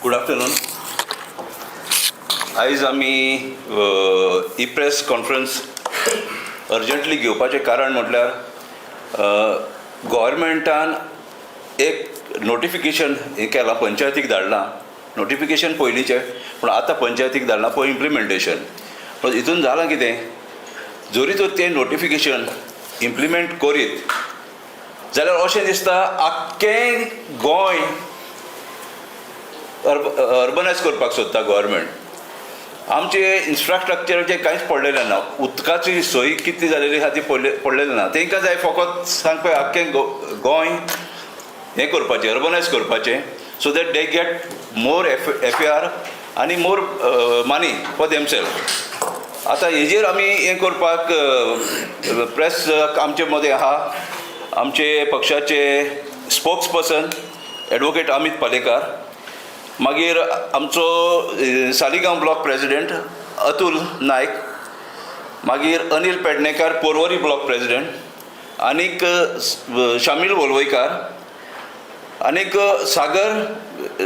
Good afternoon. आयज आमी ही press conference urgently घेवपाचें कारण म्हटल्यार गोवोरमेंटान एक नोटिफिकेशन हें केलां, पंचायतीक धाडलां. नोटिफिकेशन पयलींचें, पूण आतां पंचायतीक धाडलां फॉर इम्प्लिमेंटेशन. पण हितून जालां कितें, जरी तर तें नोटिफिकेशन इम्प्लिमेंट करीत जाल्यार अशें दिसता आख्खें गोंय अर्बनायज करपाक सोदता गोवोरमेंट. आमचे इन्फ्रास्ट्रक्चराचें कांयच पडलेलें ना. उदकाची सोय कितली जालेली आसा ती पडलेली ना. तांकां जाय फकत सांग पळय, आख्खें गोंय हें करपाचें, अर्बनायज करपाचें, so that they get more FAR आनी मोर मनी फॉर देमसेल्फ. आतां हेजेर आमी हें करपाक प्रेस आमचे मदें आहा आमचे पक्षाचे spokes person advocate Amit Palekar, मागीर आमचो सालिगांव ब्लॉक प्रेजिडेंट अतुल नायक, मागीर अनिल पेडणेकार, पोरवरी ब्लॉक प्रेजिडेंट, आनीक शामील वोलवयकार, आनीक सागर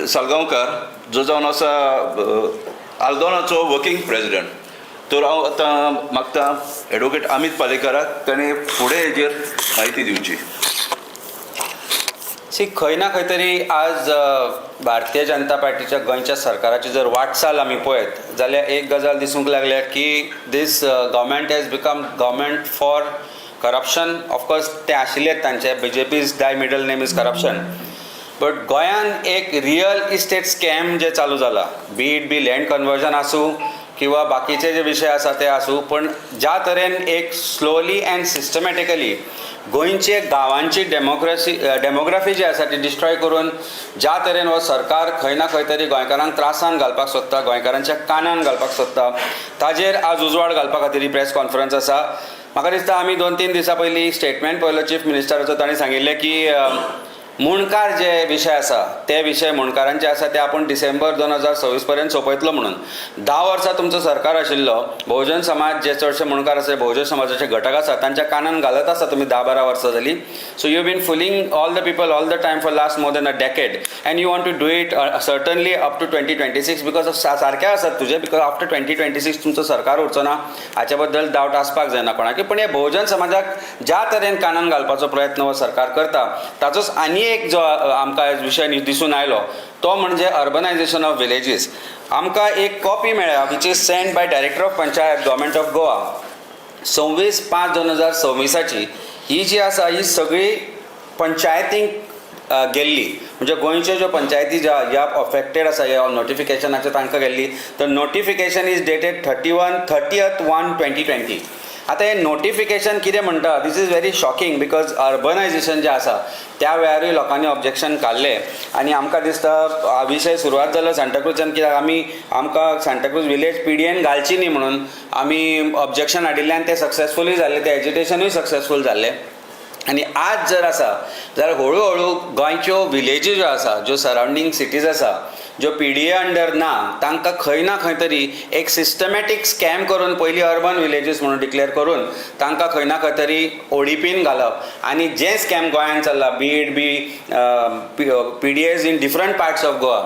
सालगांवकार, जो जावन आसा आल्दोनाचो वर्किंग प्रेजिडेंट. तर हांव आतां मागता एडवोकेट अमीत पालेकाराक, ताणें फुडें हेजेर म्हायती दिवची. सी, खंय ना खंय तरी आज भारतीय जनता पार्टीच्या गोंयच्या सरकाराची जर वाटचाल आमी पळयत जाल्यार एक गजाल दिसूंक लागल्या की this government has become government for corruption. Of course तें आशिल्लेच तांचे, BJP's the middle name is corruption, but गोंयान एक रियल इस्टेट स्कॅम जे चालू जाला, be it be land conversion आसूं किंवा बाकीचे जे विशय आसा ते आसूं, पण ज्या तरेन एक स्लोली अँड सिस्टमॅटिकली गोंयचे गांवांची डेमोक्रेसी डेमोग्राफी जी आसा ती डिस्ट्रॉय करून ज्या तरेन हो सरकार खंय ना खंय तरी गोंयकारांक त्रासान घालपाक सोदता, गोंयकारांच्या कानान घालपाक सोदता, ताजेर आज उजवाड घालपा खातीर ही प्रेस कॉन्फरन्स आसा. म्हाका दिसता आमी 2-3 दिसां पयलीं स्टेटमेंट पळयलो चीफ मिनिस्टराचो. तांणी सांगिल्लें की मुणकार जे विशय आसा, ते विशय मुणकारांचे आसा, ते आपूण डिसेंबर 2026 पर्यंत सोंपयतलो म्हणून. 10 वर्सां तुमचो सरकार आशिल्लो. बहुजन समाज जे चडशे मुणकार आसा, बहुजन समाजाचे घटक आसा, तांच्या कानान घालत आसा तुमी 10-12 वर्सां जाली. So you been fooling all the people all the time for last more than a decade and you want to do it certainly up to 2026, because सारकें आसात तुजें, because after 2026 तुमचो सरकार उरचो ना, हाचे बद्दल डावट आसपाक जायना कोणाक. पण हे बहुजन समाजाक ज्या तरेन कानान घालपाचो प्रयत्न हो सरकार करता, ताचोच आनी एक जो आमकां विशय दिसून आयलो तो म्हणजे अर्बनायझेशन ऑफ विलेजीस. आमकां एक कॉपी मेळ्ळ्या which is send by Director of Panchayat, Government of Goa, 26/5/2026आची. ही जी आसा ही सगळी पंचायतींक गेल्ली, म्हणजे गोंयच्यो ज्यो पंचायती ज्या ह्या अफेक्टेड आसा ह्या नोटिफिकेशनाच्यो, तांकां गेल्ली. The notification is dated 31 30th 1 2020. आतां हें नोटिफिकेशन कितें म्हणटा, this is very shocking, because urbanization जें आसा त्या वेळारूय लोकांनी ऑब्जेक्शन काडलें आनी आमकां दिसता हा विशय सुरवात जालो सांताक्रूजच्यान, कित्याक आमी आमकां सांताक्रूज विलेज पीडीएन घालची न्ही म्हणून आमी ऑब्जेक्शन हाडिल्लें आनी तें सक्सेसफुलूय जाल्लें, तें एजिटेशनूय सक्सेसफूल जाल्लें. आनी आज जर आसा जाल्यार हळू हळू गोंयच्यो विलेजी ज्यो आसा, ज्यो सरावंडींग सिटीज आसा, ज्यो पीडीए अंडर ना, तांकां खंय ना खंय तरी एक सिस्टमॅटीक स्कॅम करून पयलीं अर्बन विलेजीस म्हणून डिक्लेअर करून तांकां खंय ना खंय तरी ओडीपीन घालप आनी जें स्कॅम गोंयांत चल्लां, be it be PDAs in different parts of Goa,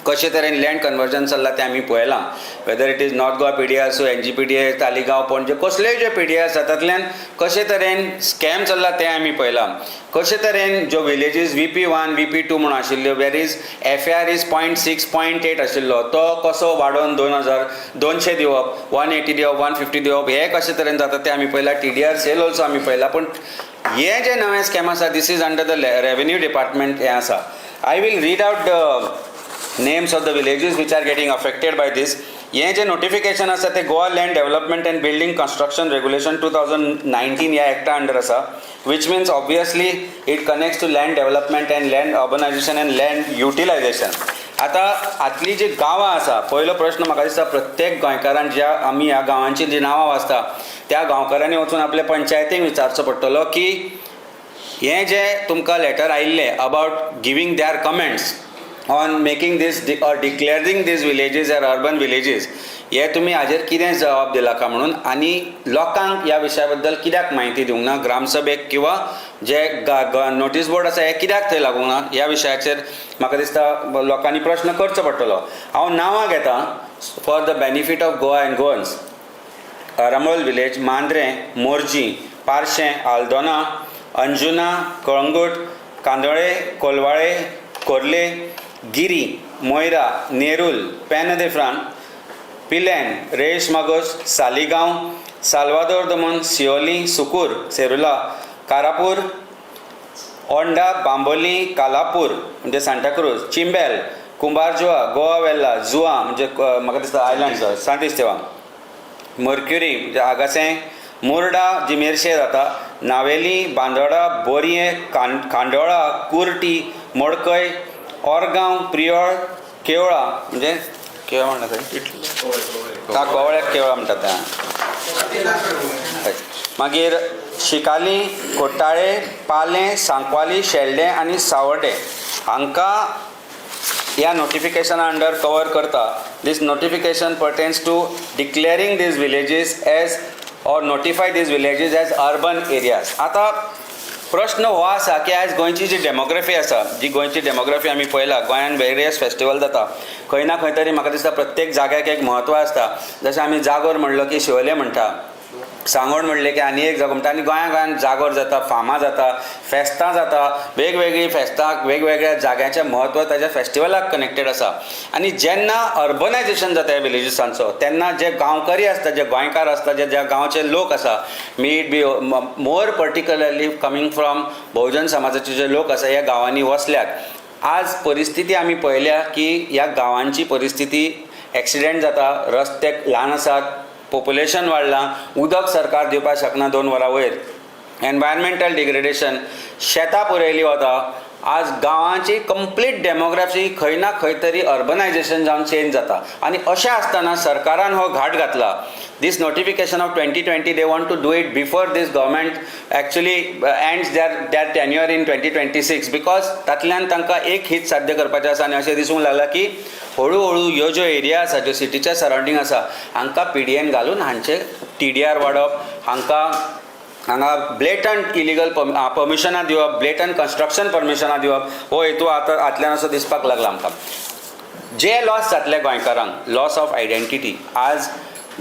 कशे तरेन लँड कन्वर्जन चल्लां तें आमी पळयलां, whether it is North Goa PDA आसूं, एनजीपीडीए, तालिगांव, पणजे, कसलेय जे पीडीए आसा, तातूंतल्यान कशे तरेन स्कॅम चल्ला तें आमी पळयलां. कशे तरेन ज्यो विलेजीस VP 1, VP 2 म्हणून आशिल्ल्यो, where is FAR is 0.6, 0.8 आशिल्लो, तो कसो वाडोवन 2200 दिवप, 180 दिवप, 150 दिवप, हें कशे तरेन जाता तें आमी पळयलां. टीडीआर सेल ऑल्सो आमी पळयलां. पूण हें जें नवें स्कॅम आसा, this is under the revenue department हें आसा. I will read out the names of the villages which are getting affected by this. हें जें नोटिफिकेशन आसा तें Goa Land Development and Building Construction Regulation 2019 ह्या एक्टा अंडर आसा, which means obviously it connects to land development and land urbanization and land utilization. आतां हातलीं जीं गांवां आसा, पयलो प्रश्न म्हाका दिसता प्रत्येक गोंयकारान, ज्या आमी ह्या गांवांची जीं नांवां वाचता त्या गांवकारांनी वचून आपल्या पंचायतीक विचारचो पडटलो की हें जें तुमकां लेटर आयिल्लें about giving there comments, on making this or declaring these villages as urban villages, हे तुमी हाजेर कितें जबाब दिला काय म्हणून आनी लोकांक ह्या विशया बद्दल कित्याक म्हायती दिवंक ना, ग्रामसभेक किंवा जे नोटीस बोर्ड आसा हे कित्याक थंय लागूंक ना, ह्या विशयाचेर म्हाका दिसता लोकांनी प्रश्न करचो पडटलो. हांव नांवां घेता for the benefit of Goa and Goans. Arambol village, Mandrem, Morjim, Parcem, Aldona, Anjuna, Calangute, Candolim, Colvale, Khorlim, Giri, Moira, Nerul, Penha de Franca, Pilerne, Reis Magos, Saligao, Salvador do Mundo, Siolim, Sukur, Serula, Karapur, Onda, Bambolim, Kalapur म्हणजे सांताक्रूज, चिंबेल, कुंभारजुआ, गोवा वेल्ला, जुआ म्हणजे म्हाका दिसता island सांत इस्तेवान, mercury म्हणजे आगासें, मुर्डा जी मेरशे जाता, नावेली, बांदोडा, बोरये, खांडोळा, कुर्टी, मडकय, ओरगांव, प्रियोळ, केवळा म्हणजे केवळा म्हणटा थंय कोवळ्याक केवळा म्हणटात ते. मागीर शिकाली, कोट्टाळे, पालें, सांकवाली, शेल्डें आनी सावर्डे हांकां ह्या नोटिफिकेशना अंडर कवर करता. This notification pertains to declaring these villages as or notify these villages as urban areas. आतां प्रश्न हो आसा की आयज गोंयची जी डेमोग्राफी आसा, जी गोंयची डेमोग्राफी आमी पळयला, गोंयान वेरियस फेस्टिवल जाता, खंय ना खंय तरी म्हाका दिसता प्रत्येक जाग्याक एक म्हत्व आसता. जशें आमी जागोर म्हणलो की शिवोले म्हणटा, सांगोड म्हणलें की आनी एक जागो म्हणटा, आनी गोंया गोंयान जागोर जाता, फामां जाता, फेस्तां जाता, वेगवेगळीं फेस्तां वेगवेगळ्या जाग्याचें म्हत्व ताच्या फेस्टिवलाक कनेक्टेड आसा. आनी जेन्ना अर्बनायजेशन जाता ह्या विलेजीसांचो, तेन्ना जे गांवकरी आसता, जे गोंयकार आसता, जे ज्या गांवचे लोक आसा, may it be more particularly coming from Bahujan समाजाचे जे लोक आसा, ह्या गांवांनी वसल्यात. आज परिस्थिती आमी पळयल्या की ह्या गांवांची परिस्थिती, एक्सिडेंट जाता, रस्ते ल्हान आसात, पॉप्युलेशन वाडलां, उदक सरकार दिवपाक शकना 2 वरां वयर, एनवायरमेंटल डिग्रेडेशन, शेतां पुरयलीं वता. आज गांवांची कंप्लीट डेमोग्राफी खंय ना खंय तरी अर्बनायजेशन जावन चेंज जाता आनी अशें आसतना सरकारान हो घाट घातला. This notification of 2020, they want to do it before this government actually ends their tenure in 2026, because तातल्यान तांकां एक हित साध्य करपाचें आसा. आनी अशें दिसूंक लागलां की हळू हळू ह्यो ज्यो एरिया आसा, ज्यो सिटीच्या सरावंडींग आसा, हांकां पीडीएन घालून हांचे टीडीआर वाडोवप, हांकां हांगा ब्लेटंट इलिगल परमिशनां दिवप, ब्लेटंट कन्स्ट्रक्शन परमिशनां दिवप, हो हेतू आतां हातल्यान असो दिसपाक लागला आमकां. जे लॉस जातले गोंयकारांक, लॉस ऑफ आयडेंटिटी. आज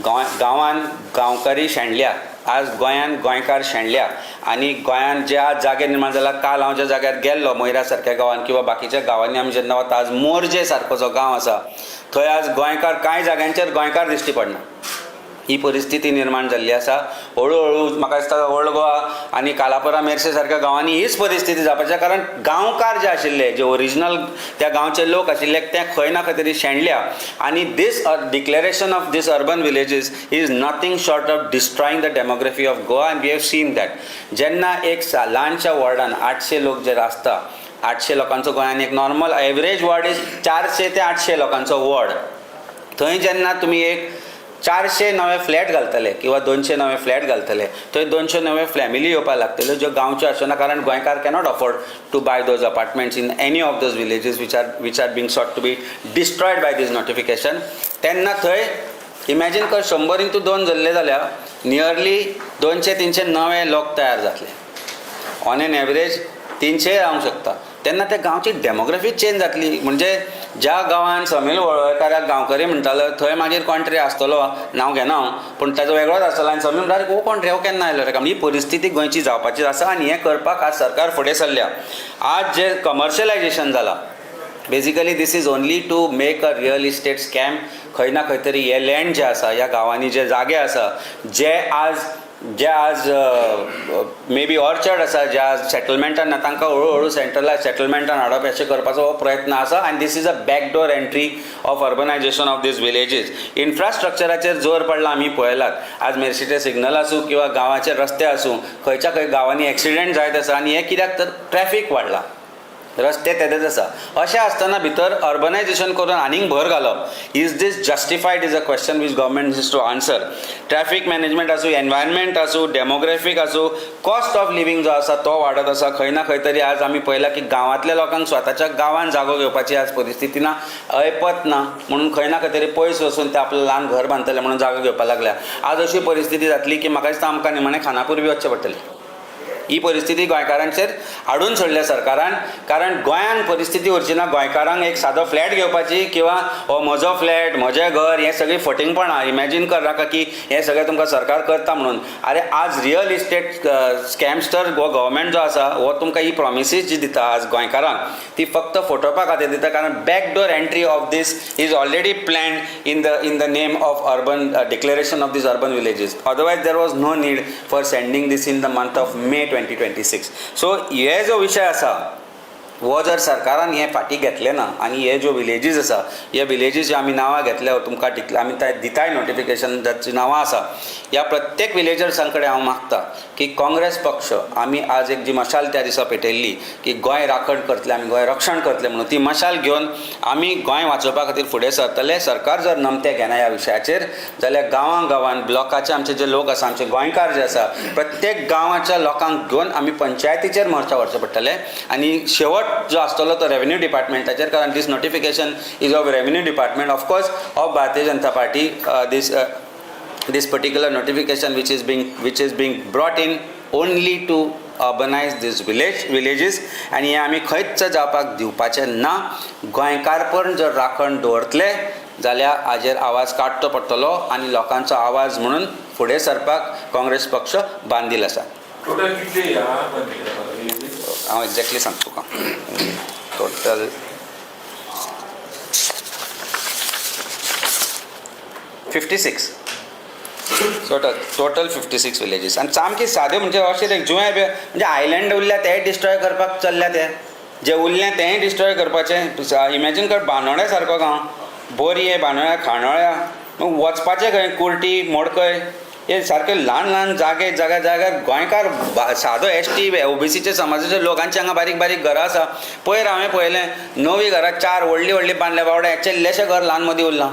गोंय गांवान गांवकरी शेणल्या, आज गोंयान गोंयकार शेणल्या आनी गोंयान जे आज जागे निर्माण जाला, काल हांव ज्या जाग्यार गेल्लो मोयरा सारक्या गांवान किंवा बाकीच्या गांवांनी आमी जेन्ना वता, आज मोरजे सारको जो गांव आसा थंय आज गोंयकार कांय जाग्यांचेर गोंयकार दिश्टी पडना. ही परिस्थिती निर्माण जाल्ली आसा. हळू हळू म्हाका दिसता ओल्ड गोवा आनी कालापुरा, मेरशे सारक्या गांवांनी हीच परिस्थिती जावपाची, कारण गांवकार जे आशिल्ले, जे ओरिजिनल त्या गांवचे लोक आशिल्ले, ते खंय ना खंय तरी शेणल्या. आनी this declaration of these urban villages is nothing short of destroying the demography of Goa, and we have seen that. जेन्ना एक ल्हानशा वॉर्डान 800 लोक जे आसता, 800 लोकांचो गोंयान एक नॉर्मल एवरेज वॉर्ड is 400 ते 800 लोकांचो वॉर्ड, थंय जेन्ना तुमी एक 400 नवे फ्लॅट घालतले किंवा 200 नवे फ्लॅट घालतले, थंय 200 नवे फॅमिली येवपाक लागतल्यो ज्यो गांवच्यो आसच्यो ना, कारण गोंयकार cannot afford to buy those apartments in any of those villages which are being sought to be destroyed by this notification. तेन्ना थंय इमॅजीन कर, 100 इंटू दोन धरले जाल्यार नियरली 200-300 नवे लोक तयार जातले. ऑन एन एवरेज 300 रावंक शकता. तेन्ना त्या गांवची डेमोग्राफी चेंज जातली. म्हणजे ज्या गांवान समील वळवयकाराक गांवकरी म्हणटालो, थंय मागीर कोण तरी आसतलो, नांव घेना हांव, पूण ताजो वेगळोच आसतलो आनी समील म्हणटा, हो कोण रे, हो केन्ना आयलो रे? ही परिस्थिती गोंयची जावपाची आसा आनी हें करपाक आज सरकार फुडें सरल्या. आज जे कमर्शियलायजेशन जालां, basically this is only to make a real estate scam. खंय ना खंय तरी हे लँड जे आसा, ह्या गांवांनी जे जागे आसा, जे आज मे बी ऑर्चर्ड आसा, जे आज सेटलमेंटान ना, तांकां हळू हळू सेंट्रलायज सेटलमेंटान हाडप, अशें करपाचो हो प्रयत्न आसा. आनी this is a backdoor entry of urbanization of these villages. इन्फ्रास्ट्रक्चराचेर जोर पडला आमी पळयलात. आज मेरशेचे सिग्नल आसूं किंवा गांवाचे रस्ते आसूं, खंयच्या खंय गांवांनी एक्सिडेंट जायत आसा. आनी हें कित्याक तर ट्रॅफीक वाडला. रस्ते तेदेच आसा. अशें आसतना भितर अर्बनायजेशन करून आनीक भर घालप, is this justified is a question which government is to answer. Traffic management आसूं, एनवायरमेंट आसूं, डेमोग्राफीक आसूं, कॉस्ट ऑफ लिवींग जो आसा तो वाडत आसा. खंय ना खंय तरी आज आमी पळयलां की गांवांतल्या लोकांक स्वताच्या गांवांत जागो घेवपाची आज परिस्थिती ना, ऐपत ना, म्हणून खंय ना खंय तरी पयस वचून ते आपलें ल्हान घर बांदतले म्हणून जागो घेवपाक लागल्या. आज अशी परिस्थिती जातली की म्हाका दिसता आमकां निमाणें खानापूर बी वचचें पडटलें. ही परिस्थिती गोंयकारांचेर हाडून सोडल्या सरकारान, कारण गोंयांत परिस्थिती उरची ना. गोंयकारांक एक सादो फ्लॅट घेवपाची किंवा हो म्हजो फ्लॅट म्हजें घर हें सगळीं फटींगपणां. इमॅजीन कर नाका की हें सगळें तुमकां सरकार करता म्हणून. आरे आज रियल इस्टेट स्कॅमस्टर हो गव्हर्मेंट जो आसा हो तुमकां ही प्रॉमिसीस जी दिता आज गोंयकारांक ती फक्त फटोवपा खातीर दिता, कारण backdoor entry of this is already planned in the name of urban declaration of these urban villages. Otherwise there was no need for sending this in the month of May 2026. So हे जो विशय आसा हो जर सरकारान हें फाटीं घेतलें ना आनी हे ज्यो विलेजीस आसा, हे विलेजीस ज्यो आमी नांवां घेतल्या, तुमकां आमी दिताय नोटिफिकेशन जाचीं नांवां आसा, ह्या प्रत्येक विलेजर्सां कडेन हांव मागता की काँग्रेस पक्ष आमी आज एक जी मशाल त्या दिसा पेटयल्ली की गोंय राखण करतले, आमी गोंय रक्षण करतले म्हणून, ती मशाल घेवन आमी गोंय वाचोवपा खातीर फुडें सरतले. सरकार जर नमतें घेना ह्या विशयाचेर जाल्यार गांवां गांवांत ब्लॉकाचे आमचे जे लोक आसा, आमचे गोंयकार जे आसा, प्रत्येक गांवाच्या लोकांक घेवन आमी पंचायतीचेर मोर्चा व्हरचे पडटले आनी शेवट जो आसतलो तो रेवेन्यू डिपार्टमेंटाचेर, कारण this notification is of revenue department, of course of Bharatiya Janata Party. This particular notification which is being brought in only to urbanize this villages आनी हें आमी खंयच जावपाक दिवपाचें ना. गोंयकारपण जर राखण दवरतले जाल्यार हाजेर आवाज काडचो पडटलो आनी लोकांचो आवाज म्हणून फुडें सरपाक काँग्रेस पक्ष बांदील आसा. टोटल कितले ह्या पंचायत? हांव एक्झॅक्टली सांगता तुका. Total 56, total 56 villages. आनी सामकी साद्यो म्हणजे अशें ते जुंवे बी म्हणजे आयलँड उरल्या तेय डिस्ट्रॉय करपाक चल्ल्या, ते जे उरलें तेंय डिस्ट्रॉय करपाचें. इमॅजीन कर, बांदोड्या सारको गांव, बोरये, बांदोड्या, खांडोळ्या, मागीर वचपाचें खंय? कुर्टी, मडकय हे सारके ल्हान ल्हान जागे, जाग्यार जाग्यार गोंयकार सादो एसटी ओबीसीचे समाजाचे लोकांची हांगा बारीक बारीक घरां आसा. पयर हांवें पळयलें, नवीं घरां चार व्हडलीं व्हडलीं बांदल्या बावड्या, हेचें इल्लेशें घर ल्हान मदीं उरलां.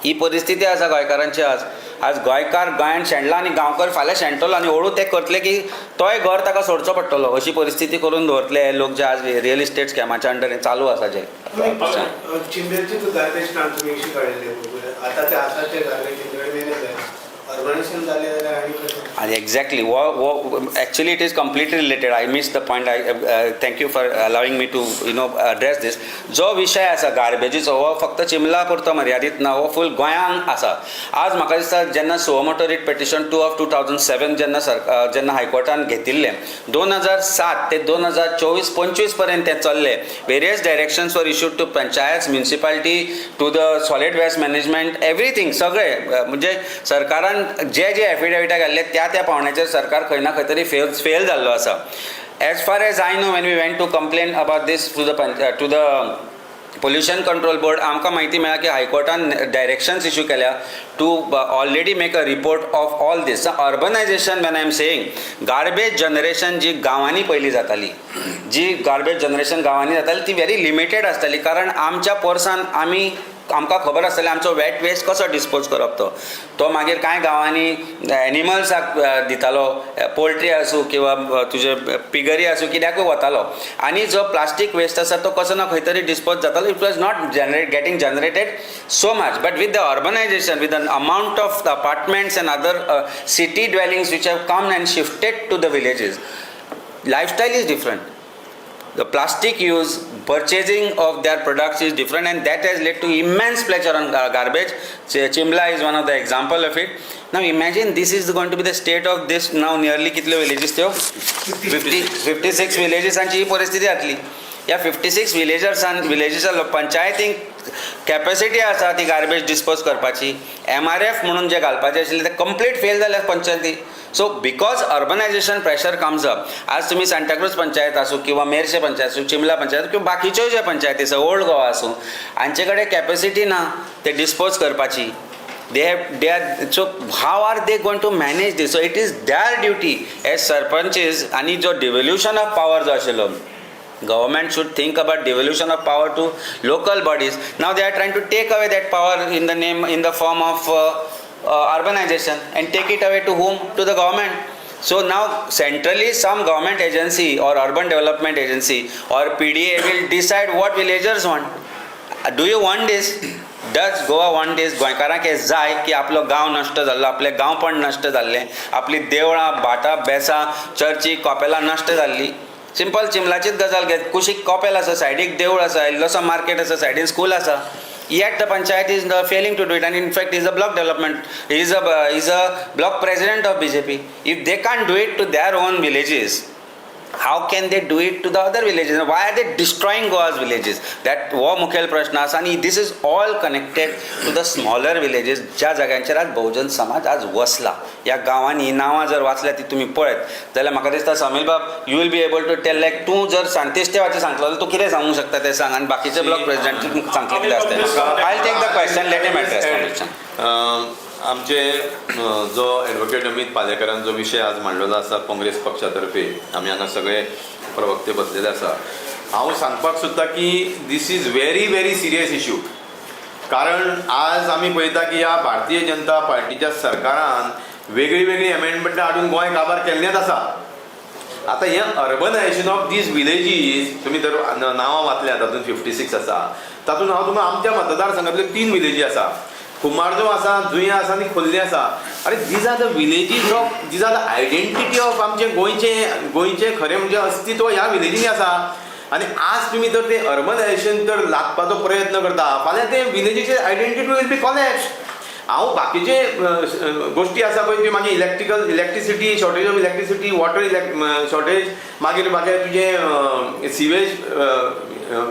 ही परिस्थिती आसा गोंयकारांची आज. आज गोंयकार गोंयान शेणला आनी गांवकर फाल्यां शेणटलो आनी हळू ते करतले की तोय घर ताका सोडचो पडटलो, अशी परिस्थिती करून दवरतले हे लोक जे आज रियल इस्टेट स्कॅमाच्या अंडर चालू आसा जे. चिंबेरची तूं गार्बेज प्लांट तुमी कशी काडिल्ले, आतां ते आसा ते गार्बेज तेंचे कडेन मॅनेज जायना. अर्बनायझेशन जालें जाल्यार आनी कशें? And exactly, actually it is completely related. I missed the point. I thank you for allowing me to address this. जो विशय आसा गार्बेजीचो हो फक्त चिमला पुरतो मर्यादीत ना, हो फूल गोंयांक आसा. आज म्हाका दिसता जेन्ना suo motu writ petition 2 of 2007 जेन्ना सरकार जेन्ना हायकोर्टान घेतिल्लें, 2007 ते 2024-25 पर्यंत तें चल्लें. Various directions were issued to panchayat, municipality, to the solid waste management, everything. सगळे म्हणजे सरकारान जे जे एफिडेविटां घाल्ले त्या त्या पावंड्याचेर सरकार खंय ना खंय तरी फेल जाल्लो आसा. As far as I know, when we went to complain about this to the pollution control board, आमकां म्हायती मेळ्ळा की हायकोर्टान डायरेक्शन्स इशू केल्या to already make a report of all this urbanization. When I am saying garbage generation जी गांवांनी पयलीं जाताली, जी गार्बेज जनरेशन गांवांनी जाताली ती व्हेरी लिमिटेड आसताली, कारण आमच्या पोरसान आमी आमकां खबर आसतालें आमचो वेट वेस्ट कसो डिस्पोज करप. तो तो मागीर कांय गांवांनी एनिमल्साक दितालो, पोल्ट्री आसूं किंवा तुजे पिगरी आसूं, कित्याकूय वतालो आनी जो प्लास्टीक वेस्ट आसा तो कसो ना खंय तरी डिस्पोज जातालो. It was not generate getting generated so much, but with the urbanization, with the amount of the apartments and other city dwellings which have come and shifted to the villages, lifestyle is different, the plastic use, purchasing of their products is different, and that has led to immense pressure on garbage. Chimbla is one of the example of it. Now imagine, this is going to be the state of this now nearly कितले villages त्यो? 50 56 विलेजीसांची ही परिस्थिती जातली. ह्या 56 विलेजर्सान विलेजीच्या पंचायतींक capacity आसा ती garbage dispose करपाची? MRF म्हणून जे घालपाचे आशिल्ले ते कंप्लीट फेल जाले पंचायती. So because urbanization pressure comes up, आज तुमी सांताक्रूज पंचायत आसूं किंवा मेरशे पंचायत आसूं, चिमला पंचायत किंवा बाकीच्यो ज्यो पंचायती आसा, ओल्ड गोवा आसूं, हांचे कडेन कॅपॅसिटी ना ते डिस्पोज करपाची. They are, so how are they going to manage this? So it is their duty as sarpanches. आनी जो डिवोल्युशन ऑफ पावर जो आशिल्लो Government should think about devolution of power to local bodies. Now they are trying to take away that power in the name, in the form of urbanization, and take it away to whom? To the government. So now centrally some government agency or urban development agency or PDA will decide what villagers want. Do you want this? Does Goa want this? गोंयकारांक हें जाय की आपलो गांव नश्ट जाल्लो, आपलें गांवपण नश्ट जाल्लें, आपली देवळां, भाटां, बेसां, चर्ची, कॉपेलां नश्ट जाल्लीं. सिंपल चिंबलाचीच गजाल घे, कुशीक कॉपेल आसा, सायडीक देवूळ आसा, इल्लोसो मार्केट आसा, सायडीन स्कूल आसा. Yet the panchayat is failing to do it, and in fact is a block development is a block president of BJP. If they can't do it to their own villages, how can they do it to the other villages? Why are they destroying Goa's villages? That हो मुखेल प्रश्न आसा. आनी this is all connected to the smaller villages, ज्या जाग्यांचेर आज बहुजन समाज आज वसला. ह्या गांवांनी ही नांवां जर वाचल्या ती तुमी पळयत जाल्यार म्हाका दिसता, समील बाब, you will be able to tell, like तूं जर सांतिस्तेवाचें सांगतलो जाल्यार तूं कितें सांगूंक शकता तें सांग आनी बाकीचे ब्लॉक प्रेसिडेंट सांगतले कितें आसता. I take the question, let him address. आमचे जो एडवोकेट अमीत पालेकरान जो विशय आज मांडलेलो आसा, काँग्रेस पक्षा तर्फे आमी हांगा सगळे प्रवक्ते बसलेले आसा. हांव सांगपाक सोदता की this is very very serious issue, कारण आज आमी पळयता की ह्या भारतीय जनता पार्टीच्या सरकारान वेगळी वेगळी अमेंडमेंटां हाडून गोंय काबार केल्लेंच आसा. आतां हें अर्बनायझेशन ऑफ these villages, तुमी जर नांवां वाचल्या, तातूंत 56 आसा. तातूंत हांव तुमकां आमच्या मतदारसंघातल्यो तीन विलेजी आसा, कुमारजुंव आसा, जुंया आसा आनी खोर्ले आसा. अरे, these are the villages of, these are the identity of आमचें गोंयचें खरें म्हणजे अस्तित्व ह्या विलेजींनी आसा. आनी आज तुमी जर तें अर्बनायझेशन जर लागपाचो प्रयत्न करता, फाल्यां ते विलेजीचे आयडेंटिटी will be collapse. हांव बाकीचे गोश्टी आसा पळय त्यो, मागीर electricity, shortage of electricity, water shortage, मागीर मागीर तुजें सिवेज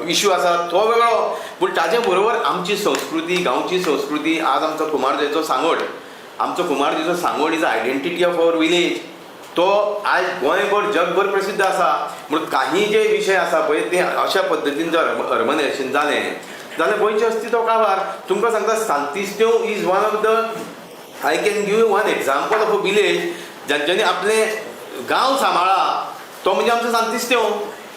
इशू आसा तो वेगळो, पूण ताजे बरोबर आमची संस्कृती, गांवची संस्कृती. आज आमचो कुमारजुंवेचो सांगोड, आमचो कुमारजुंवेचो सांगोड is identity of our village. तो आज गोंयभर, जगभर प्रसिद्ध आसा. म्हणून काही जे विशय आसा पळय, ते अशा पद्दतीन जर अर्बनायझेशन जालें जाल्यार गोंयचें अस्तित्व काबार. तुमकां सांगता, Santestev is one of the, I can give you one example of a village जांच्यांनी आपले गांव सांबाळ्ळा, तो म्हणजे आमचो सांतिस्तेव.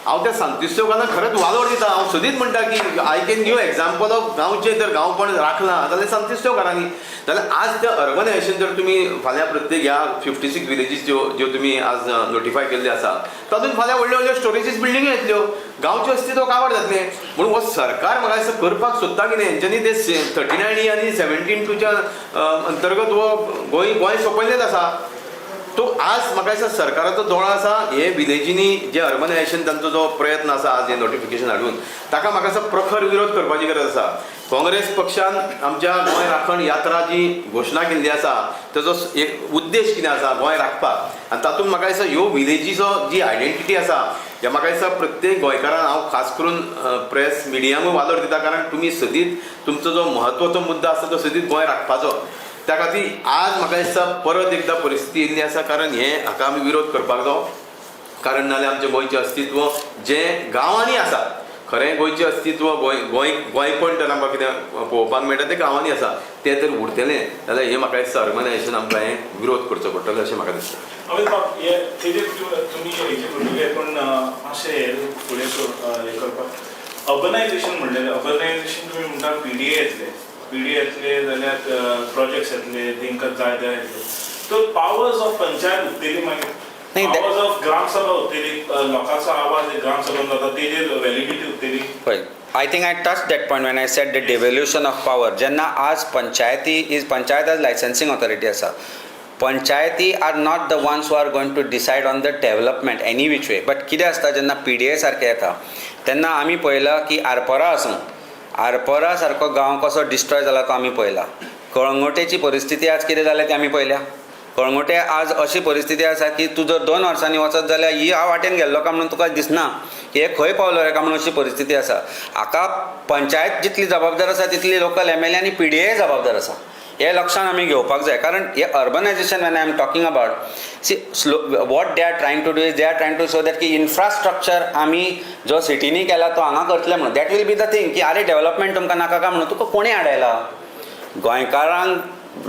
हांव त्या सांतिस्तेवकारांक खरेंच वालोर दिता. हांव सदींच म्हणटा की I can give example of गांवचें जर गांवपण राखलां जाल्यार सांतिस्तेवकारांनी. जाल्यार आज तें अर्बनायझेशन जर तुमी फाल्यां प्रत्येक ह्या 56 विलेजीस ज्यो ज्यो तुमी आज नोटिफाय केल्ल्यो आसा, तातूंत फाल्यां व्हडल्यो व्हडल्यो स्टोरेजीस बिल्डिंग्यो येतल्यो, गांवचें अस्तित्व काबार जातलें. म्हणून हो सरकार म्हाका दिसता करपाक सोदता कितें, हेंच्यांनी ते 39 ई आनी 17(2)च्या अंतर्गत हो गोंय सोंपयल्लेंच आसा. तो आज म्हाका दिसता सरकाराचो दोळो आसा हे विलेजींनी जे अर्बनायझेशन तांचो जो प्रयत्न आसा आज हें नोटिफिकेशन हाडून, ताका म्हाका दिसता प्रखर विरोध करपाची गरज आसा. काँग्रेस पक्षान आमच्या गोंय राखण यात्रा जी घोशणा केल्ली आसा, ताजो एक उद्देश कितें आसा? गोंय राखपाक. आनी तातूंत म्हाका दिसता ह्यो विलेजीचो जी आयडेंटिटी आसा, हे म्हाका दिसता प्रत्येक गोंयकारान, हांव खास करून प्रेस मिडियांकूय वालोर दिता, कारण तुमी सदींच तुमचो जो म्हत्वाचो मुद्दो आसा तो सदींच गोंय राखपाचो. त्या खातीर आज म्हाका दिसता परत एकदां परिस्थिती येयल्ली आसा, कारण हे हाका आमी विरोध करपाक जावो, कारण नाल्यार आमचें गोंयचें अस्तित्व जें गांवांनी आसा, खरें गोंयचें अस्तित्व, गोंय गोंय गोंयपण तर आमकां कितें पळोवपाक मेळटा तें गांवांनी आसा, तें जर उरतलें जाल्यार हें म्हाका दिसता अर्बनायझेशन आमकां हें विरोध करचो पडटलो अशें म्हाका दिसता. अमित बाब, हे तेजेर तुमी हेजे उलयले, पूण मातशें हे फुडें हें करपाक, अर्बनायझेशन म्हणलें, अर्बनायझेशन तुमी म्हणटा पीडीए येतले, पीडीए येतले जाल्यार प्रोजेक्ट्स येतले, तेंकां जाय ते येतले, तर पावर्स ऑफ पंचायत उरतली मागीर? नाही, पावर्स ऑफ ग्रामसभा उरतली? लोकांचो आवाज ग्रामसभा जाता, तेजेर व्हॅलिडिटी उरतली? पळय, I think I touch that point when I said the devolution of power. जेन्ना आज पंचायती is panchayat as licensing authority आसा, पंचायती are not the ones who are going to decide on the development any which way. But कितें आसता, जेन्ना PDA सारकें येता तेन्ना आमी पळयलां की आरपोरा आसूं, आरपोरा सारको गांव कसो डिस्ट्रॉय जाला तो आमी पळयला. कळंगुटेची परिस्थिती आज कितें जाल्या ती आमी पळयल्या. कळंगुटे आज अशी परिस्थिती आसा की तूं जर 2 वर्सांनी वचत जाल्यार ही ह्या वाटेन गेल्लो काय म्हणून तुका दिसना की हे खंय पावलो रे काय म्हणून, अशी परिस्थिती आसा. हाका पंचायत जितली जबाबदार आसा, तितली लोकल एमएलए आनी पीडीए जबाबदार आसा, हे लक्षान आमी घेवपाक जाय. कारण हे urbanization when I am talking about, see, slow, what they are trying to do is they are trying to show that की इन्फ्रास्ट्रक्चर आमी जो सिटीनी केला तो हांगा करतले म्हणून. That will be the thing की अरे, डेव्हलपमेंट तुमकां नाका काय म्हणून तुका कोणें हाडयला? गोंयकारांक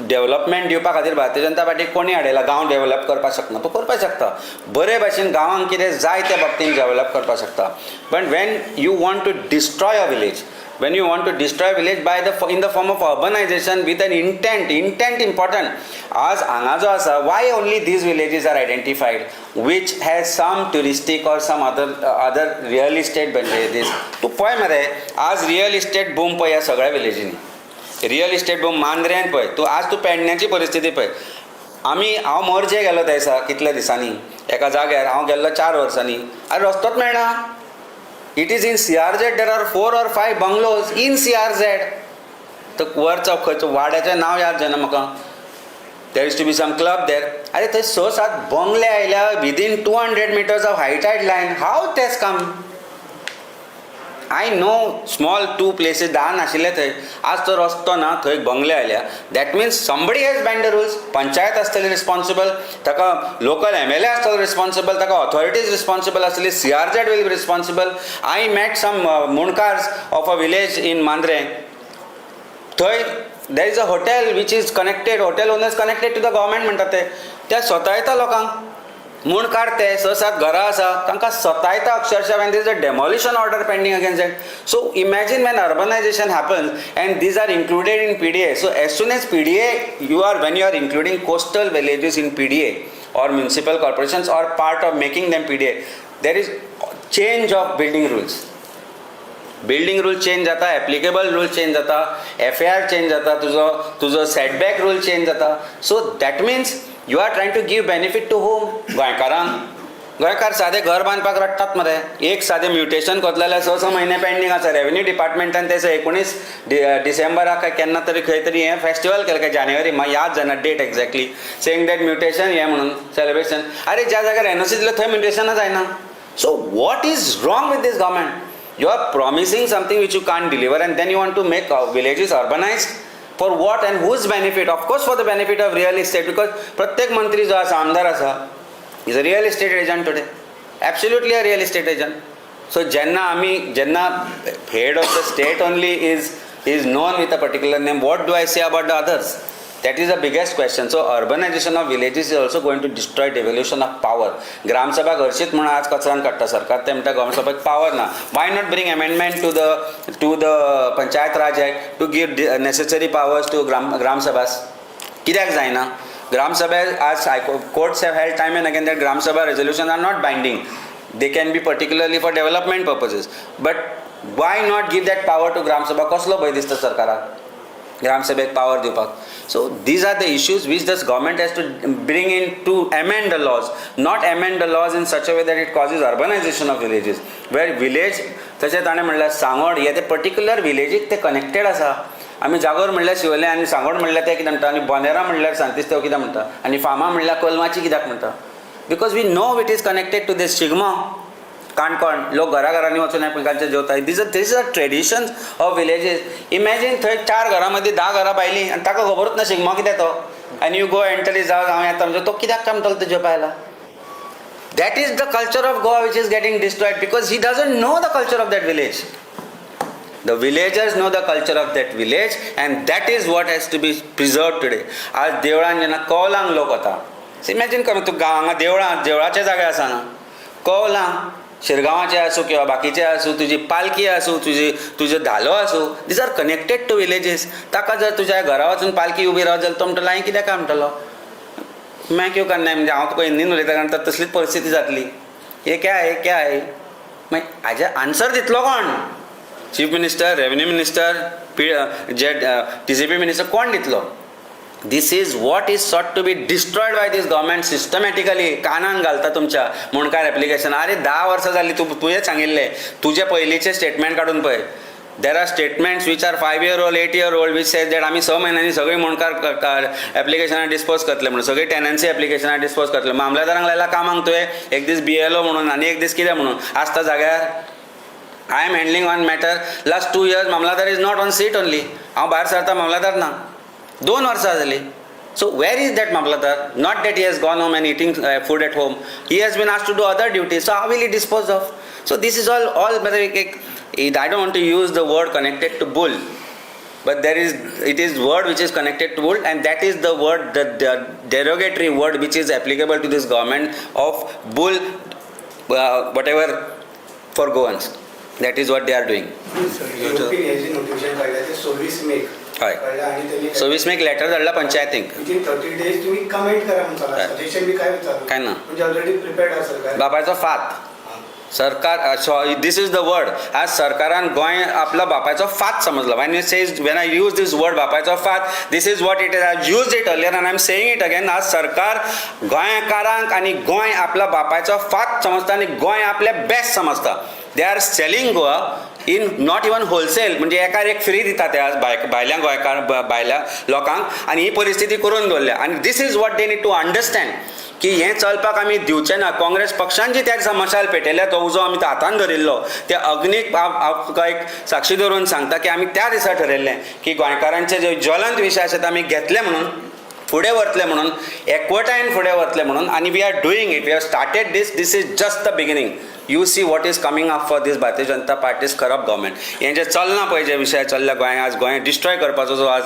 डेवलपमेंट दिवपा खातीर भारतीय जनता पार्टी कोणी हाडयला? गांव डेवलप करपाक शकना, तूं करपाक शकता. बरे भाशेन गांवांक कितें जाय त्या बाबतीन डेवलप करपाक शकता. But when you want to destroy a village, when you want to destroy village by the in the form of urbanization with an intent, intent important. आज हांगा जो आसा, why only these villages are identified which has some touristic or some other real estate this? तूं पळय मरे, आज real estate boom पळय ह्या सगळ्या विलेजींनी. रियल इस्टेट बूम मांद्र्यान पळय तूं, आज तूं पेडण्याची परिस्थिती पळय. आमी हांव मोरजे गेलो त्या दिसा कितल्या दिसांनी एका जाग्यार हांव गेल्लो 4 वर्सांनी, आरे रस्तोच मेळना. It is in CRZ. There are 4 or 5 bungalows in CRZ. तर वरचो खंयचो वाड्याचें नांव याद जायना म्हाका. There is to be some club there. अरे थंय 6-7 बंगले आयल्या within 200 meters of high tide line. How that's come? I know small 2 places 10 नाशिल्ले थंय. आज तो रस्तो ना, थंय बंगले आयल्या. That means somebody has bend the rules. Panchayat आसतली रिस्पॉन्सिबल, ताका लोकल MLA आसतलो रिस्पॉन्सिबल, ताका ऑथॉरिटीज रिस्पॉन्सिबल आसतली, CRZ will be responsible. I met some Mundkars of a village in Mandrem. थंय there is a hotel which is connected, hotel owners connected to the government म्हणटा ते. त्या सतायता लोकांक. मुणकार ते 6-7 घरां आसा, तांकां सतायता अक्षरशः. When there is a demolition order pending against it. So imagine when urbanization happens and these are included in PDA. So as soon as PDA, you are when you are including coastal villages in PDA or municipal corporations or part of making them PDA, there is change of building rules. Building rule change जाता, applicable rule change जाता, FAR change जाता, तुजो तुजो setback rule change जाता. So that means you are trying to give benefit to whom? गोंयकारांक. गोंयकार सादें घर बांदपाक रडटात मरे. एक सादें म्युटेशन करतले जाल्यार 6-6 म्हयने पेंडींग आसा. रेवेन्यू डिपार्टमेंटान ते 19 डिसेंबराक काय केन्ना तरी खंय तरी हें फेस्टिवल केलें काय जानेवारी, म्हाका याद जायना date exactly, saying that mutation हें म्हणून सेलिब्रेशन. अरे ज्या जाग्यार NOC दिलें थंय म्युटेशनां जायना. So what is wrong with this government? You are promising something which you can't deliver and then you want to make villages urbanized. For what and whose benefit? Of course for the benefit of real estate, because प्रत्येक मंत्री जो आसा, आमदार आसा, is a real estate agent today. Absolutely a real estate agent. So जेन्ना आमी जेन्ना head of the state only is known with a particular name, what do I say about the others? That is the biggest question. So urbanization of villages is also going to destroy devolution of power. Gram Sabha घरचीच म्हणून आज कचरान काडटा सरकार. ते म्हणटा ग्रामसभेक power ना. Why not bring amendment to the Panchayat Raj Act to give necessary powers to Gram Sabhas? कित्याक जायना ग्रामसभा? आज courts have held time and again that Gram Sabha resolution are not binding. They can be particularly for development purposes, but why not give that power to Gram Sabha? कसलो भंय दिसता सरकाराक ग्रामसभेक power दिवपाक? So these are the issues which this government has to bring in to amend the laws, not amend the laws in such a way that it causes urbanization of villages where village. तशें ताणें म्हणल्यार सांगोड हे ते particular विलेजीक ते connected आसा. आमी जागोर म्हणल्यार शिवोले आनी सांगोड म्हणल्यार ते कितें म्हणटा, आनी बोंदेरा म्हणल्यार सांतिस्तेव कित्याक म्हणटा, आनी फामा म्हणल्यार कोलमाची कित्याक म्हणटा? Because we know it is connected to this. Shigmo Canacona लोक घरा घरांनी वचून एकमेकांचे जेवता. These are traditions of villages. Imagine थंय 4 घरां मदीं 10 घरां पायलीं आनी ताका खबरूच ना शिगमो कितें तो. आनी you go enter is हांव येता म्हणजे तो कित्याक काय म्हणटलो तुजे पायला? That is the culture of Goa which is getting destroyed because he doesn't know the culture of that village. The villagers know the culture of that village and that is what has to be preserved today. आज देवळान जेन्ना कौलांक लोक वता, imagine कर तूं, गांव हांगा देवळां देवळाचे जागे आसा हांगा कौलां, शिरगांवाचे आसूं किंवा बाकीचे आसूं, तुजी पालखी आसूं, तुजी तुजो धालो आसूं, these are connected to villages. ताका जर तुज्या घरा वचून पालखी उबी रावत जाल्यार तो म्हणटलो हांवें कित्याक काय म्हणटलो मैं क्यों करना है? म्हणजे हांव तुका हिंदीन उलयता कारण तर तसलीच परिस्थिती जातली. हे क्या है, क्या है? मागीर हाजे आन्सर दितलो कोण? Chief minister, revenue minister, P J TCP minister, कोण दितलो? This is what is sought to be destroyed by this government systematically. कानान घालता तुमच्या मुणकार एप्लिकेशन. अरे 10 वर्सां जालीं तूं तुवें सांगिल्लें. तुजे पयलींचे स्टेटमेंट काडून पळय. There are statements which are 5 year old, 8 year old, which says that आमी 6 म्हयन्यांनी सगळीं मुणकार एप्लिकेशनां डिस्पोज करतले म्हणून, सगळीं टेनन्सी एप्लिकेशनां डिस्पोज करतले. मामलेदारांक लायला कामाक तुवें, एक दीस BLO म्हणून आनी एक दीस कितें म्हणून आसता जाग्यार. I am handling one matter last 2 years, mamlatdar is not on seat only. हांव भायर सरता, मामलादार ना. 2 वर्सां जालीं. So where is that mamlatdar? Not that he has gone home and eating food at home. He has been asked to do other duties. So how will he dispose of? So this is all, I don't want to use the word connected to bull. But there is it is word which is connected to bull, and that is the word, the derogatory word which is applicable to this government of bull whatever for Goans. That is what they are doing. DOP हे जे notification काडलें ते 26 मेक हय. काडलें आनी तेणी 26 मेक letter धाडला पंचायतींक. Within 30 days तुम्ही comment करा म्हणून हय. सांगला, सजेशन बी काय विचारलं काय ना. म्हणजे ऑलरेडी प्रिपेर्ड असेल काय? बापायचो फात सरकार. This is the word. आज सरकारान गोंय आपलो बापायचो फात समजलो. When you says, when I use this word बापायचो फात, this is what it is. I use it earlier and I am saying it again. आज सरकार गोंयकारांक आनी गोंय आपलो बापायचो फात समजता आनी गोंय आपलें बेस्ट समजता. They are selling Goa in not even wholesale, म्हणजे एकार एक फ्री दिता ते आज भायल्या गोंयकार, भायल्या लोकांक, आनी ही परिस्थिती करून दवरल्या. आनी this is what they need to understand की हें चलपाक आमी दिवचे ना. काँग्रेस पक्षान जी त्या दिसा मशाल पेटयल्या, तो उजो आमी हातान धरिल्लो. त्या अग्नीक हांव तुका एक साक्षी धरून सांगता की आमी त्या दिसा ठरयल्लें की गोंयकारांचे जे ज्वलंत विशय आसा ते आमी घेतले म्हणून फुडें वतले म्हणून, एकवटायन फुडें वतले म्हणून, आनी we are doing it. We have started this. This is just the beginning. You see what is coming up for this Bharatiya Janata Party's corrupt government. हें जें चल्लां पळय, जे विशय चल्ला गोंय, आज गोंय डिस्ट्रॉय करपाचो जो आज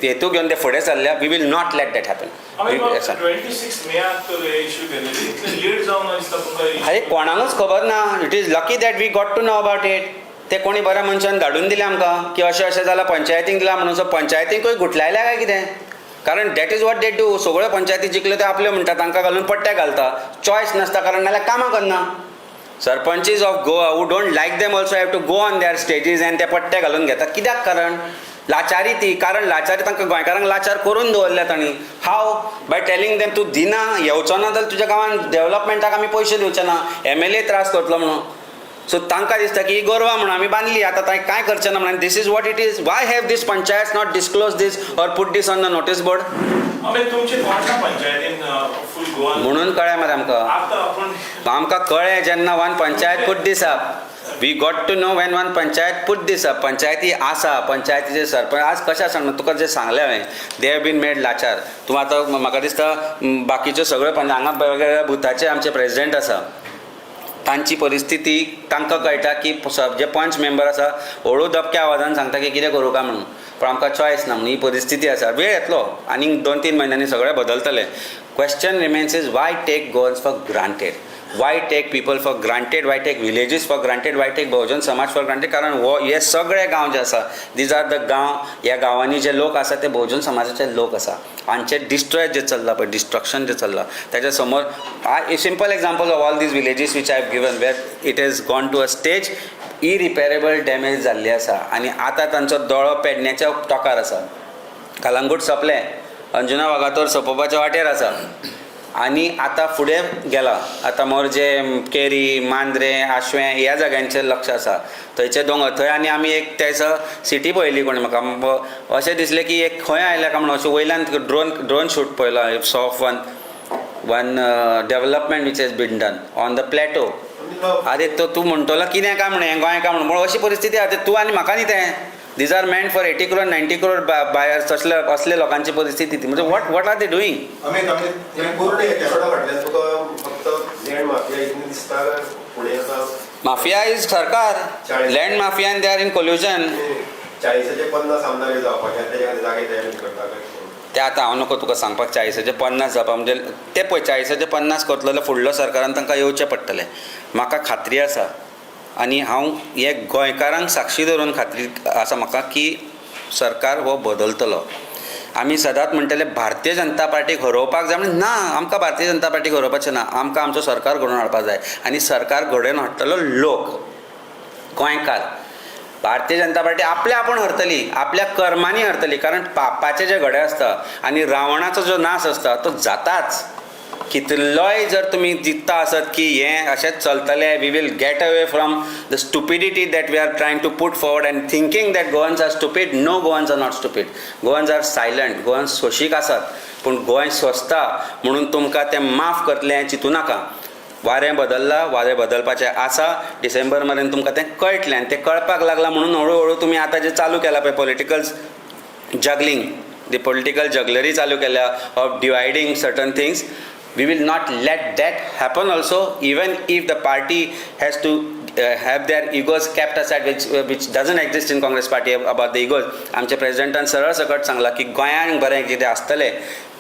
हेतू घेवन ते फुडें चल्ल्या, we will not let that happen. आमी 26 मेयाक तर हे इश्यू केलेले, इतले लेट जावन दिसता तुमकां? अरे, कोणाकूच खबर ना. It is lucky that we got to know about it. ते कोणी बऱ्या मनशान धाडून दिलें आमकां की अशें अशें जालां, पंचायतींक दिलां म्हणून. सो पंचायतींकूय गुटलायल्या काय कितें? कारण that is what they do. सगळ्यो पंचायती जिखल्यो ते आपल्यो म्हणटा, तांकां घालून पट्टे घालता. चॉयस नासता, कारण नाल्यार कामां करना. Sarpanches of Goa who don't like them also have to go on their stages and ते पट्टे घालून घेतात. कित्याक? कारण लाचारी ती. कारण लाचारी, तांकां गोंयकारांक लाचार करून दवरल्या तांणी. हाव? बाय टेलिंग देम, तूं दिना, येवचो ना जाल्यार तुज्या गांवांत डेव्हलपमेंटाक आमी पयशे दिवचे ना, एमएलए त्रास करतलो म्हणून. सो तांकां दिसता की ही गोरवां म्हणून आमी बांदली, आतां तांकां कांय करचें ना म्हणून. This is what it is. Why have this panchayat not disclose this or put this on the notice board? आमी तुमचे कोण ना पंचायतीन फूल गोवा. म्हणून कळ्ळें मरे आमकां. आतां आपण आमकां कळ्ळें जेन्ना one panchayat put this up. We got to know when one panchayat put this up. पंचायती आसा, पंचायतीचे सरपंच आज कशें आसा, तुका जें सांगलें हांवें, they have been made लाचार. तूं आतां म्हाका दिसता बाकीच्यो सगळ्यो पंच हांगा वेगवेगळ्या बुथाचे आमचे प्रेजिडेंट आसा, तांची परिस्थिती तांकां कळटा की जे पंच मेंबर आसा हळू दबक्या आवाजान सांगता की कितें करूं काय म्हणून, पण आमकां चॉयस ना म्हणून ही परिस्थिती आसा. वेळ येतलो, आनीक 2-3 म्हयन्यांनी सगळें बदलतलें. Question remains is, why take Goans for granted? Why take people for granted? Why take villages for granted? Why take Bahujan Samaj for granted? कारण हो हे सगळे गांव जे आसा, these are the गांव, ह्या गांवांनी जे लोक आसा ते बहुजन समाजाचे लोक आसा. हांचे डिस्ट्रॉय जे चल्लां पळय, डिस्ट्रक्शन जे चल्लां ताच्या समोर, I simple example of all these villages which I have given, where it has gone to a stage irreparable damage जाल्ली आसा आनी आतां तांचो दोळो पेडण्याच्या तोंकार आसा. कलंगूट सोंपलें, अंजुना वागातोर सोंपोवपाच्या वाटेर आसा आनी आतां फुडें गेला. आतां मोरजे, केरी, मांद्रें, आशवें ह्या जाग्यांचेर लक्ष आसा, थंयचे दोंगर थंय. आनी आमी एक त्या दिसा सिटी पळयली, कोणी म्हाका अशें दिसलें की एक खंय आयल्या काय म्हणून. अशें वयल्यान ड्रोन शूट पळयलो of one development which has been done on the plateau. अरे, तो तूं म्हणटलो कितें काय म्हणून, हें गोंय काय म्हणून. पूण अशी परिस्थिती आसा. तूं आनी म्हाका न्ही तें, these are meant for 80 crore, 90 crore buyers. तसले असले लोकांची परिस्थिती ती. म्हणजे what are they doing? Amit, Amit, हे कोर्ट एपिसोडा फाटल्यान तुका फक्त लँड माफिया इतलें दिसता काय फुडें आतां? माफिया is सरकार. Land mafia and they are in collusion. 40चे 50 आमदार जावपाचे, तेच्या खातीर जागे तयारी करता काय कितें? ते आतां हांव नको तुका सांगपाक. 40चे 50 जावपा म्हणजे ते पळय, 40चे 50 करतलो जाल्यार फुडलो सरकारान तांकां येवचें पडटलें. म्हाका खात्री आसा आनी हांव हे गोंयकारांक साक्षी धरून खात्री आसा म्हाका की सरकार हो बदलतलो. आमी सदांच म्हणटले भारतीय जनता पार्टीक हरोवपाक जाय म्हणून. ना, आमकां भारतीय जनता पार्टीक हरोवपाचें ना. आमकां आमचो सरकार घडोवन हाडपाक जाय आनी सरकार घडोवन हाडटलो लोक, गोंयकार. भारतीय जनता पार्टी आपल्या आपूण हरतली, आपल्या कर्मांनी हरतली. कारण पापाचे जे घडे आसता आनी रावणाचो जो नाश आसता तो जाताच. कितलोय जर तुमी चिंत्ता आसत की हें अशेंच चलतलें, we will get away from the stupidity that we are trying to put forward and thinking that Goans are stupid, no, Goans are not stupid. Goans are silent. Goans सोंशीक आसात. पूण गोंय सोंसता म्हणून तुमकां तें माफ करतलें हें चिंतू नाका. वारें बदल्लां, वारें बदलपाचें आसा. डिसेंबर मेरेन तुमकां तें कळटलें आनी तें कळपाक लागलां म्हणून हळू हळू तुमी आतां जें चालू केलां पळय, political juggling, the political jugglery चालू केल्या of dividing certain things, we will not let that happen also, even if the party has to have their egos kept aside, which doesn't exist in Congress party about the egos. आमच्या प्रेजिडेंटान सरळ सकट सांगलां की गोंयांक बरें कितें आसतलें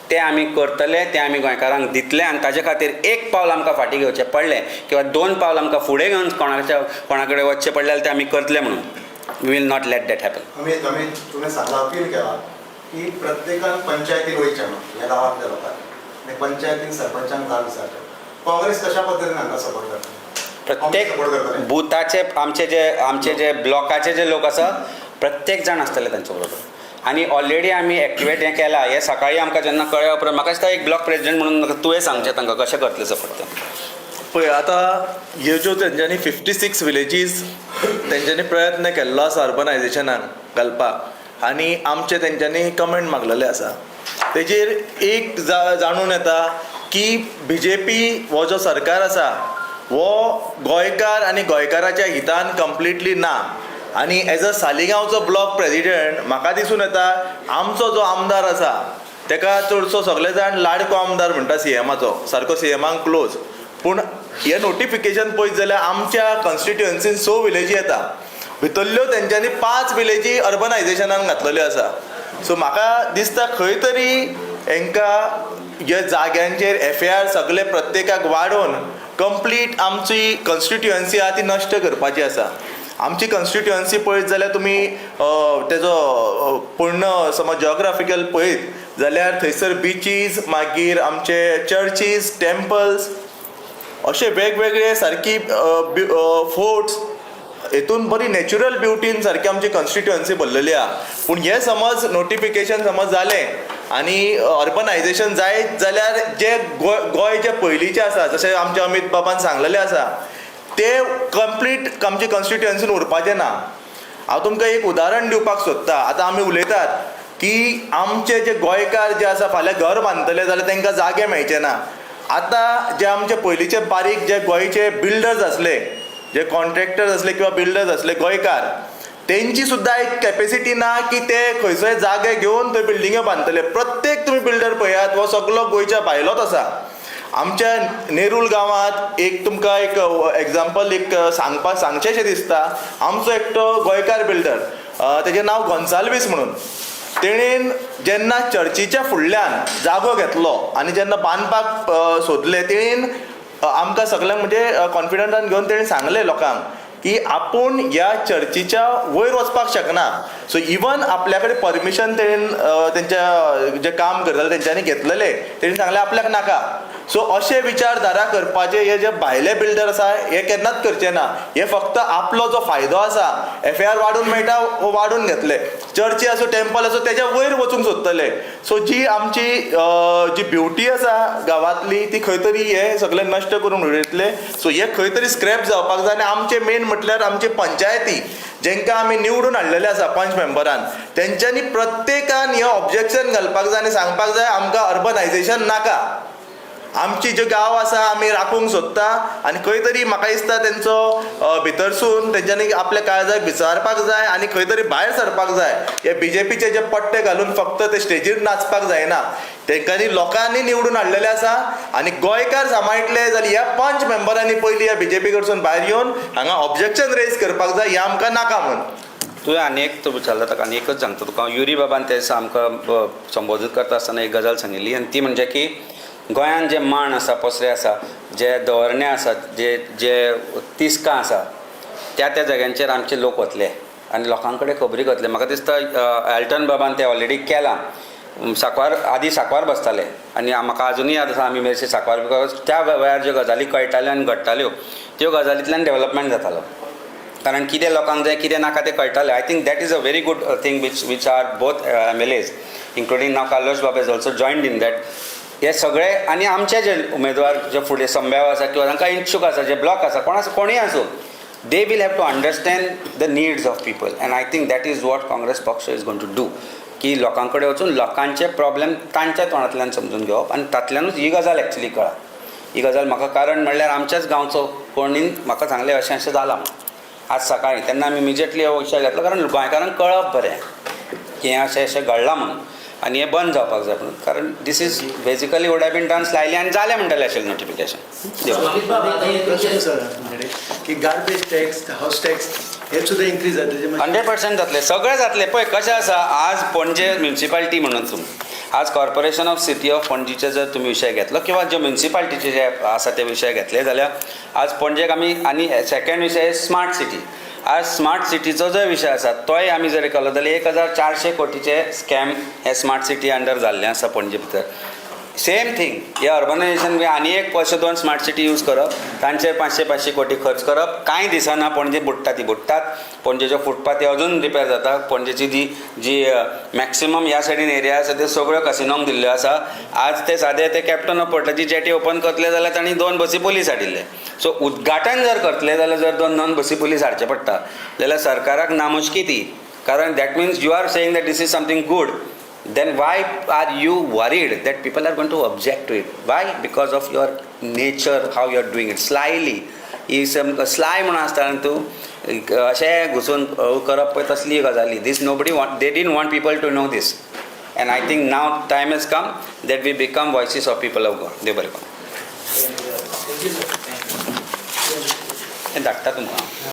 तें आमी करतले, तें आमी गोंयकारांक दितले आनी ताजे खातीर एक पावल आमकां फाटीं घेवचें पडलें किंवा दोन पावल आमकां फुडें घेवन कोणाच्या कोणा कडेन वचचें पडलें जाल्यार तें आमी करतले म्हणून. We will not let that happen. आमी आमी तुवें सांगलां, अपील केला की प्रत्येकान पंचायतीन वयचें म्हणून ह्या गांवांतल्या लोकांनी आनी पंचायतीन सरपंचांक जाग विचारचें. काँग्रेस कशा पद्दतीन हांकां सपोर्ट करता? प्रत्येक सपोर्ट करतले. बुथाचे आमचे जे ब्लॉकाचे जे लोक आसा, प्रत्येक जाण आसतले तांच्या बरोबर. आनी ऑलरेडी आमी एक्टिवेट हें केलां. हें सकाळीं आमकां जेन्ना कळ्ळ्या उपरांत, म्हाका दिसता एक ब्लॉक प्रेजिडेंट म्हणून तुवें सांगचें तांकां कशें करतलें सपोर्ट तें. पळय, आतां ह्यो ज्यो तेंच्यांनी 56 विलेजीस तेंच्यांनी प्रयत्न केल्लो आसा अर्बनायझेशनाक घालपाक आनी आमचे तेंच्यांनी कमेंट मागलेले आसा, तेजेर एक जाणून येता की बीजेपी हो जो सरकार आसा हो गोंयकार आनी गोंयकाराच्या हितान कंप्लिटली ना. आनी एज अ सालिगांवचो ब्लॉक प्रेजिडेंट म्हाका दिसून येता, आमचो जो आमदार आसा तेका चडसो सगळे जाण लाडको आमदार म्हणटा सीएमाचो, सारको सीएमाक क्लोज. पूण हे नोटिफिकेशन पळयत जाल्यार आमच्या कॉन्स्टिट्युएन्सीन स विलेजी येता, भितरल्यो तेंच्यांनी पांच विलेजी अर्बनायझेशनान घातलेल्यो आसा. सो म्हाका दिसता खंय तरी हेंकां हे जाग्यांचेर एफएआर सगळे प्रत्येकाक वाडोवन कंप्लीट आमची कॉन्स्टिट्युएन्सी आहा ती नश्ट करपाची आसा. आमची कॉन्स्टिट्युएन्सी पळयत जाल्यार तुमी तेजो पूर्ण समज जियोग्राफिकल पळयत जाल्यार थंयसर बिचीज, मागीर आमचे चर्चीस, टेम्पल्स, अशे वेगवेगळे सारकी फोर्ट्स हेतून बरी नॅचरल ब्युटीन सारकी आमची कॉन्स्टिट्युएन्सी भरलेली आहा. पूण हें समज नोटिफिकेशन समज जालें आनी अर्बनायझेशन जायत जाल्यार जे गोंय जे पयलींचें आसा, जशें आमच्या अमीत बाबान सांगलेलें आसा, ते कंप्लीट आमचे कॉन्स्टिट्युएन्सीन उरपाचें ना. हांव तुमकां एक उदाहरण दिवपाक सोदतां. आतां आमी उलयतात की आमचे जे गोंयकार जे आसा फाल्यां घर बांदतले जाल्यार तांकां जागे मेळचे ना. आतां जे आमचे पयलींचे बारीक जे गोंयचे बिल्डर्स आसले, जे कॉन्ट्रॅक्टर्स आसले किंवा बिल्डर्स आसले गोंयकार, तेंची सुद्दां एक कॅपेसिटी ना की ते खंयसर जागे घेवन थंय बिल्डिंग्यो बांदतले. प्रत्येक तुमी बिल्डर पळयात, हो सगलो गोंयच्या भायलोच आसा. आमच्या नेरूल गांवांत एक तुमकां एक एग्जाम्पल एक सांगपाक सांगचेंशें दिसता. आमचो एकटो गोंयकार बिल्डर, तेजें नांव गोन्साल्वीस म्हणून, तेणेन जेन्ना चर्चीच्या फुडल्यान जागो घेतलो आनी जेन्ना बांदपाक सोदलें, तेणेन आमकां सगल्यांक म्हणजे कॉन्फिडंटान घेवन तेणें सांगलें लोकांक की आपूण ह्या चर्चीच्या वयर वचपाक शकना. सो इवन आपल्या कडेन परमिशन तेणेन तेंच्या जे काम करताले तेंच्यांनी घेतलेले, तेणी सांगलें आपल्याक नाका. सो अशे विचारधारा करपाचे हे जे भायले बिल्डर आसा हे केन्नाच करचे ना. हे फक्त आपलो जो फायदो आसा, एफएआर वाडून मेळटा वो वाडून घेतले, चर्ची आसूं, टेम्पल आसूं, तेज्या वयर वचूंक सोदतले. सो जी आमची जी ब्युटी आसा गांवांतली ती खंय तरी हे सगळे नश्ट करून उडयतले. सो हे खंय तरी स्क्रॅप जावपाक जाय. आनी आमचे मेन म्हटल्यार आमची पंचायती जेंकां आमी निवडून हाडलेले आसा पंच मेंबरान, तेंच्यांनी प्रत्येकान हें ऑब्जेक्शन घालपाक जाय आनी सांगपाक जाय आमकां अर्बनायझेशन नाका, आमची ज्यो गांव आसा आमी राखूंक सोदता. आनी खंय तरी म्हाका दिसता तेंचो भितरसून तेंच्यांनी आपल्या काळजाक विचारपाक जाय आनी खंय तरी भायर सरपाक जाय. हे बीजेपीचे जे पट्टे घालून फक्त ते स्टेजीर नाचपाक जायना. तेंकांनी लोकांनी निवडून हाडलेले आसा आनी गोंयकार सांबाळटले जाल्यार ह्या पंच मेंबरांनी पयलीं ह्या बीजेपी कडसून भायर येवन हांगा ऑब्जेक्शन रेज करपाक जाय, हें आमकां नाका म्हूण. तुवें आनी एक तूं विचारला ताका आनी एकच सांगता तुका. युरी बाबान ते दिसा आमकां संबोधीत करता आसतना एक गजाल सांगिल्ली आनी ती म्हणजे की गोंयांत जे माण आसा, पसरे आसा, जे दवरणे आसात, जे जे तिस्कां आसा, त्या त्या जाग्यांचेर आमचे लोक वतले आनी लोकां कडेन खबरी करतले. म्हाका दिसता एल्टन बाबान तें ऑलरेडी केलां. सांकवार, आदी सांकवार बसताले आनी म्हाका आजुनूय याद आसा, आमी मेरशे सांकवार, because त्या वेळार ज्यो गजाली कळटाल्यो आनी घडटाल्यो त्यो गजालींतल्यान डेवलपमेंट जातालो, कारण कितें लोकांक जाय, कितें नाका तें कळटालें. I think that is a very good thing which are both MLAs, including now Carlos Bab is also joined in that. हे सगळे आनी आमचे जे उमेदवार जे फुडें संभ्याव आसा किंवा तांकां इच्छूक आसा, जे ब्लॉक आसा, कोण आसा, कोणूय आसूं, they will have to understand the needs of people. And I think that is what Congress पक्ष is going to do, की लोकां कडेन वचून लोकांचे प्रॉब्लेम तांच्या तोंडांतल्यान समजून घेवप आनी तातल्यानूच ही गजाल एक्चुली कळ्ळा. ही गजाल म्हाका, कारण म्हणल्यार आमच्याच गांवचो कोणीन म्हाका सांगलें अशें अशें जालां म्हणून आज सकाळीं. तेन्ना आमी इमिजिएटली हो विशय घेतलो, कारण गोंयकारांक कळप बरें की हें अशें अशें घडलां म्हणून. आनी हें बंद जावपाक जाय म्हणून, कारण this is basically would have been done slyly आनी जालें म्हणटलें आशिल्लें नोटिफिकेशन. एक प्रश्न सर तुमच्याकडे की गार्बेज टॅक्स, हावस टॅक्स हे सुद्दां इन्क्रीज जातले? 100% जातलें, सगळें जातलें. पळय कशें आसा, आज पणजे म्युनिसिपालिटी म्हणून तुमी आज कॉर्पोरेशन ऑफ सिटी ऑफ पणजीचे जर तुमी विशय घेतलो किंवा जे म्युनिसिपालिटीचे जे आसा ते विशय घेतले जाल्यार आज पणजेक आमी, आनी सेकंड विशय स्मार्ट सिटी. आज स्मार्ट सिटीचो जो विशय आसा तोय आमी जर केलो जाल्यार 1400 कोटीचे स्कॅम हे स्मार्ट सिटी अंडर जाल्लें आसा पणजे भितर. सेम थींग हे अर्बनायझेशन आनी एक अशे 2 स्मार्ट सिटी यूज करप, तांचेर 500-500 कोटी खर्च करप. कांय दिसना पणजे बुडटा ती बुडटात, पणजेच्यो फुटपाथी अजून रिपेर जाता. पणजेची जी जी मॅक्सिमम ह्या सायडीन एरिया आसा त्यो सगळ्यो कसिनोंक दिल्ल्यो आसा. आज ते सादे ते कॅप्टन ऑफ पोर्टाची जेटी ओपन करतले जाल्यार तांणी 2 बसी पुलीस हाडिल्ले. सो उद्घाटन जर करतले जाल्यार जर 2 बसी पुलीस हाडचे पडटा जाल्यार सरकाराक नामुश्की ती, कारण that means you are saying that this is something good. Then why are you worried that people are going to object to it? Why? Because of your nature, how you are doing it slyly. Is sly म्हणून आसता न्हू तूं अशें घुसून करप पळय तसली गजाली. This nobody want, they didn't want people to know this, and I think now time has come that we become voices of people of God. देव बरें करूं. हें धाडटा तुमकां.